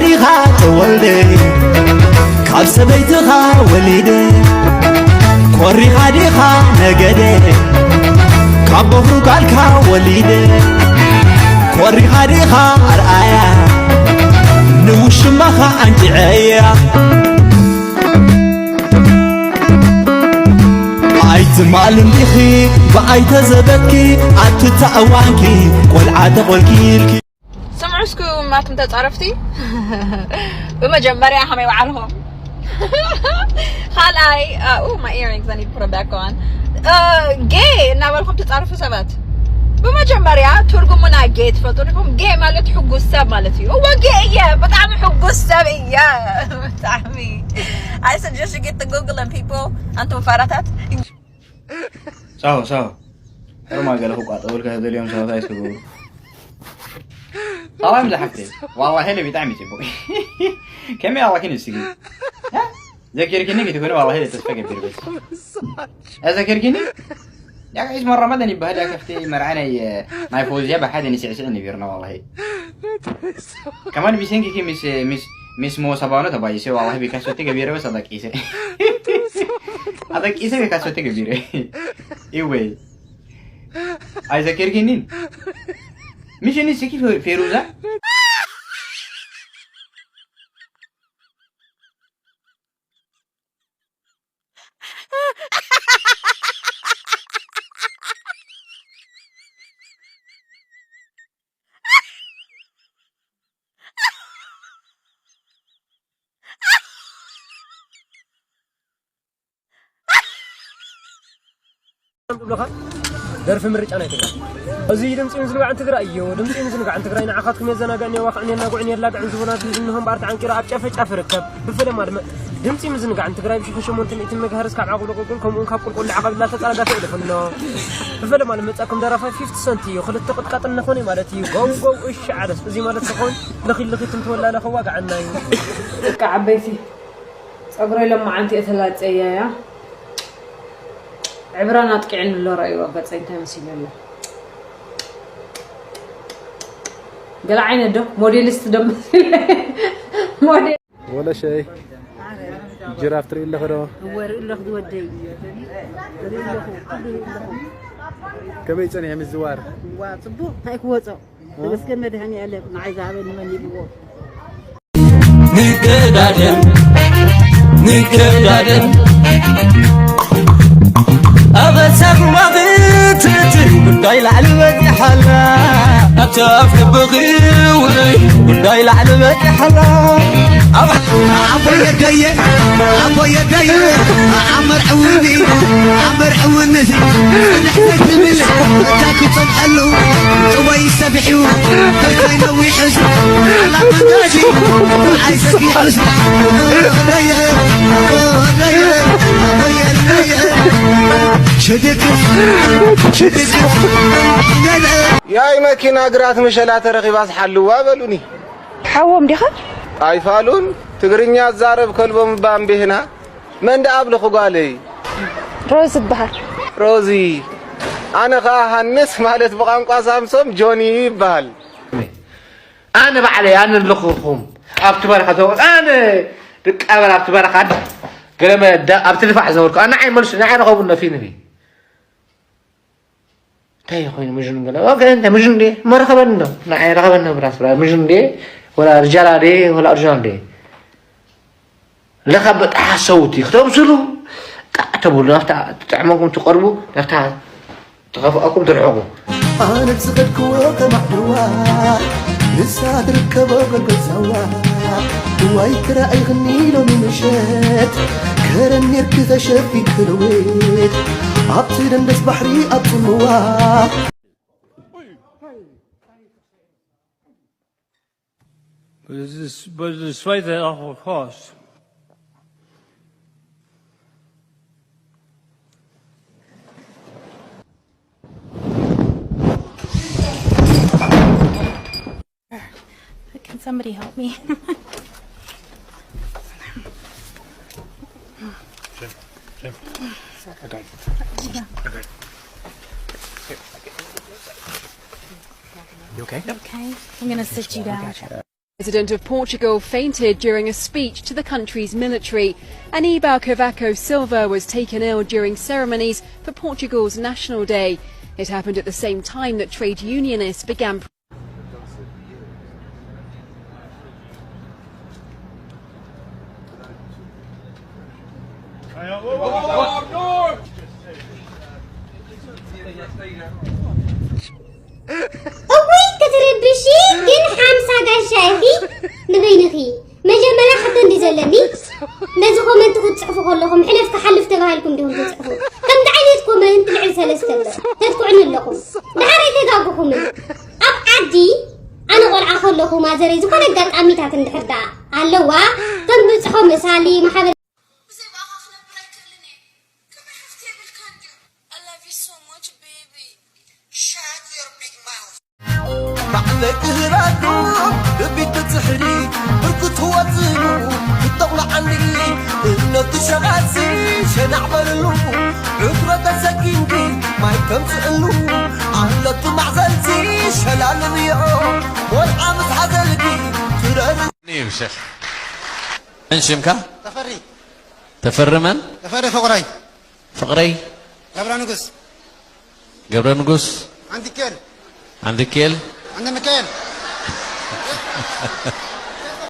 ዲኻ ተወልደ ካብ ሰበይትኻ ወሊደ ኮሪኻ ዲኻ ነገደ ካብ በኹሩ ቃልካ ወሊደ ኮሪኻ ዲኻ ኣርኣያ ንውሽማኻ ኣንጭዐያ ኣይትማልን ዲኺ ብኣይተዘበትኪ ኣትተኣዋንኪ ቆልዓ ተቖልኪልኪ ስምዑ እስኩ ማትም ተጻረፍቲ ብመጀመርያ ከመይ በዓልኹም ካልኣይ ኡ my earrings I need to put them back on ጌ እናበልኩም ትጻርፉ ሰባት ብመጀመርያ ትርጉሙና ጌ ትፈልጡ ዲኹም ጌ ማለት ሕጉስ ሰብ ማለት እዩ እወ ጌ እየ ብጣዕሚ ሕጉስ ሰብ እየ ብጣዕሚ I suggest you get the Google and people ኣንቱም ፋራታት ሳሆ ሳሆ ሕርማ ገለ ክቋጠቡልካ ተደልዮም ሳሆታይ እስከ ገብሩ ሰላም ዝሓፍተይ ዋላ ሄለ ብጣዕሚ ጽቡቅ ከመይ ኣለኪ ንስኪ ዘኪርኪኒ ክትኮኒ ዋላ ሄለ ተስፋ ገቢር በስ ዘኪርኪኒ ዳግዒስ መረመደን ይበሃል ያ ከፍቲ መርዓ ናይ ናይ ፎዝያ ብሓደ ንስዕስዕ ነቢርና ዋላ ከማን ሚስንኪ ሚስ ሚስ ሚስ ሞሰባኖ ተባይሰ ዋላ ቢካሶቲ ገቢረ በስ ኣደቂሰ ኣደቂሰ ቢካሶቲ ገቢረ Anyway, Isaac Erginin. Mission is Siki Feruza. ደርፊ ምርጫ ናይ ትግራይ እዚ ድምፂ ምዝንጋዕን ትግራይ እዩ ድምፂ ምዝንጋዕን ትግራይ ንዓኻትኩም የዘናጋዕን የዋኽዕን የናጉዕን የላግዕን ዝቡናት ዝንሆም ብኣርት ዓንቂሩ ኣብ ጫፈ ጫፍ ርከብ ብፈለማ ድማ ድምፂ ምዝንጋዕን ትግራይ ብሽሕን ሸሞንተ ሚእትን ሜጋሃርስ ካብ ዓቕሊ ቁልቁል ከምኡውን ካብ ቁልቁል ንዓቐብ እናተፃረጋፈ ይልፍኖ ብፈለማ ንመፃኩም ደራፋይ ፊፍቲ ሰንት እዩ ክልተ ቅጥቃጥ እናኾነ ማለት እዩ ጎው ጎው እሺ ዓደስ እዚ ማለት ዝኾን ልኺ ልኺ ትምትወላለኸ ዋጋዓና እዩ ደቂ ዓበይቲ ጸጉረይ ለማዓንቲ እየ ተላጽየያ ዕብራን ኣጥቂዕኒ ኣሎ ረእይዋ ገጸይ እንታይ መሲሉ ኣሎ ገለ ዓይነት ዶ ሞዴሊስት ዶ መሲለ ሞዴል ወለሸይ ጅራፍ ትርኢ ኣለኺ ዶ እወ ርኢ ኣለኹ ዝወደይ ርኢ ኣለኹ ኩሉ ርኢ ኣለኹ ከመይ ጸኒሑ ምዝዋር ዋ ጽቡቕ እንታይ ክወጾ ተመስገን መድሃኒኣለም ንዓይ ዝሃበኒ መን ይብዎ ንገዳደም ንገዳደም ኣብ ሰብ ማብትትን ጉዳይ ላዕሊ በፂሓላ ኣብቲ ኣፍ ልብኺ ውዕይ ጉዳይ ላዕሊ በፂሓላ ኣብ ኣቦየደየ ኣቦየደየ ኣመርዕውኒ ኣመርዕውኒ ዝንሕዘ ትብል እታ ክጸንሐሉ ጥወይ ሰብሕዩ ከልካይ ነዊሕስ ኣላ መንገዲ ንዓይ ዘጊሑስ ያይ መኪና ግራት ምሸላ ተረኺባስ ሓልዋ በሉኒ። ሓዎም ዲኻ? ኣይፋሉን ትግርኛ ዛረብ ከልቦም ባምቤህና መን ደኣ ኣብልኹ ጓለይ? ሮዚ እበሃል። ሮዚ ኣነ ኸኣ ሃንስ ማለት ብቋንቋ ሳምሶም ጆኒ ይበሃል። ኣነ ባዕለይ ኣነ ኣለኹኹም ኣብቲ በረኻ ዘወ ኣነ ድቃበል ኣብቲ በረኻ ገለመ ኣብቲ ልፋዕ ዘወልኩ ንዓይ መልሱ ንዓይ ረኸቡ ነፊንቢ እንታይ ኮይኑ ምጅን ገለ ኦኬ እንተ ምጅን ዲ መረኸበን ዶ ንዓይ ረኸበን ብራስ ብራ ምጅን ዲ ወላ ርጃላ ዲ ወላ ኦሪጂናል ዲ ለኻ በጣሕ ሰውቲ ክተብስሉ ጣዕ ተብሉ ናብታ ትጥዕመኩም ትቐርቡ ናብታ ትኸፍኣኩም ትርሕቑ ኣነ ዝኸድክዎ ከማዕድዋ ንሳ ትርከቦ ጎልጎልሳዋ ዋይ ክራእይኽኒ ሎሚ ምሸት ከረን ኔርኪ ተሸፊ ክልዊት ኣብቲ ደንደስ ባሕሪ ኣብ ጽምዋ But this, but this fight that awful cost. Can somebody help me? You okay? Okay. I'm gonna sit you down. President of Portugal fainted during a speech to the country's military. Anibal Cavaco Silva was taken ill during ceremonies for Portugal's National Day. It happened at the same time that trade unionists began እውይ ክትርብሺ ግን ሓምሳ ጋሻ ኢኺ ንበይንኺ። መጀመርያ ሕቶ እንዲ ዘለኒ፣ ነዚ ኮመንት ክትጽሕፉ ከለኹም ሕለፍ ክሓልፍ ተባሂልኩም ዲኹም ትጽሕፉ? ከምዚ ዓይነት ኮመንት ልዕሊ ሰለስተ ኣሎ ተጥቅዑኒ ኣለኹም። ድሓር ኣይተጋግኹምን። ኣብ ዓዲ ኣነ ቆልዓ ከለኹ ማዘረይ ዝኾነ ኣጋጣሚታት እንድሕር ደኣ ኣለዋ፣ ከም ብጽሖ መሳሊ ማሕበር ባዕለይ ክህባኩም እቢት ትጽሕሪ ብርኩ ትወጽሉ ክትጠቕልዓኒ እነቱ ሸቓሲ ሸናዕ በልሉ ዕትሮ ተሰኪምኪ ማይ ከምጽእሉ ኣለቱ ማዕዘልቲ ሸላልብዮ ቆልዓ ምስ ሓዘልኪ ትረር እዩ ሸኽ መን ሽምካ ተፈሪ ተፈሪ መን ተፈሪ ፍቕረይ ፍቕረይ ገብረ ንጉስ ገብረ ንጉስ ዓንዲኬል ዓንዲኬል ዓንዲ ሚካኤል